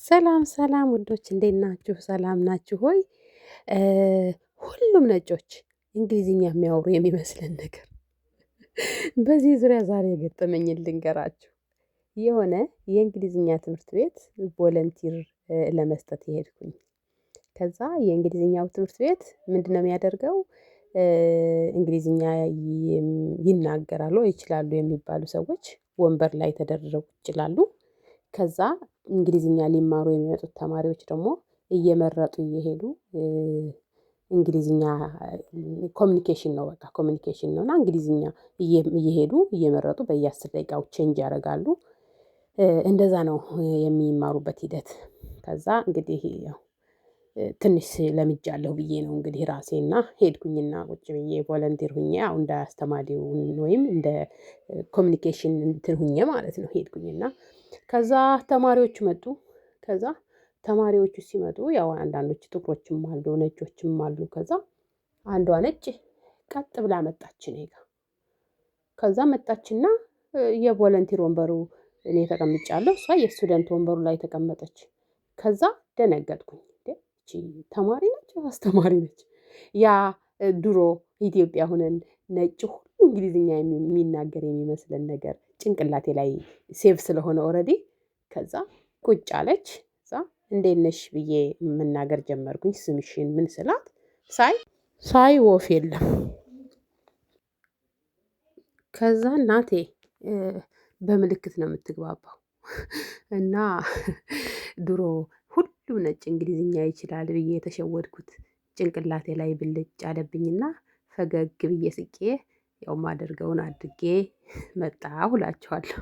ሰላም ሰላም ውዶች፣ እንዴት ናችሁ? ሰላም ናችሁ ሆይ? ሁሉም ነጮች እንግሊዝኛ የሚያወሩ የሚመስለን ነገር፣ በዚህ ዙሪያ ዛሬ የገጠመኝን ልንገራችሁ። የሆነ የእንግሊዝኛ ትምህርት ቤት volunteer ለመስጠት የሄድኩኝ። ከዛ የእንግሊዝኛው ትምህርት ቤት ምንድነው የሚያደርገው? እንግሊዝኛ ይናገራሉ፣ ይችላሉ የሚባሉ ሰዎች ወንበር ላይ ተደርድረው ቁጭ ይላሉ። ከዛ እንግሊዝኛ ሊማሩ የሚመጡት ተማሪዎች ደግሞ እየመረጡ እየሄዱ እንግሊዝኛ communication ነው፣ በቃ communication ነው። እና እንግሊዝኛ እየሄዱ እየመረጡ በየ10 ደቂቃው change ያደርጋሉ። እንደዛ ነው የሚማሩበት ሂደት። ከዛ እንግዲህ ያው ትንሽ ለምጃለሁ ብዬ ነው እንግዲህ ራሴና ሄድኩኝና ቁጭ ብዬ volunteer ሁኜ፣ ያው እንደ አስተማሪው ወይም እንደ communication እንትን ሁኜ ማለት ነው። ሄድኩኝና ከዛ ተማሪዎቹ መጡ። ከዛ ተማሪዎቹ ሲመጡ ያው አንዳንዶች ጥቁሮችም አሉ፣ ነጮችም አሉ። ከዛ አንዷ ነጭ ቀጥ ብላ መጣች እኔ ጋ። ከዛ መጣችና የ volunteer ወንበሩ እኔ ተቀምጫለሁ፣ እሷ የ student ወንበሩ ላይ ተቀመጠች። ከዛ ደነገጥኩኝ። እቺ ተማሪ ነች፣ አስተማሪ ነች? ያ ድሮ ኢትዮጵያ ሁነን ነጭ ሁሉ እንግሊዝኛ የሚናገር የሚመስለን ነገር ጭንቅላቴ ላይ save ስለሆነ already። ከዛ ቁጭ አለች። ከዛ እንዴት ነሽ ብዬ መናገር ጀመርኩኝ። ስምሽን ምን ስላት ሳይ ሳይ ወፍ የለም። ከዛ እናቴ በምልክት ነው የምትግባባው። እና ድሮ ሁሉም ነጭ እንግሊዝኛ ይችላል ብዬ የተሸወድኩት ጭንቅላቴ ላይ ብልጭ አለብኝና ፈገግ ብዬ ስቄ ያው ማደርገውን አድርጌ መጣሁ እላችኋለሁ።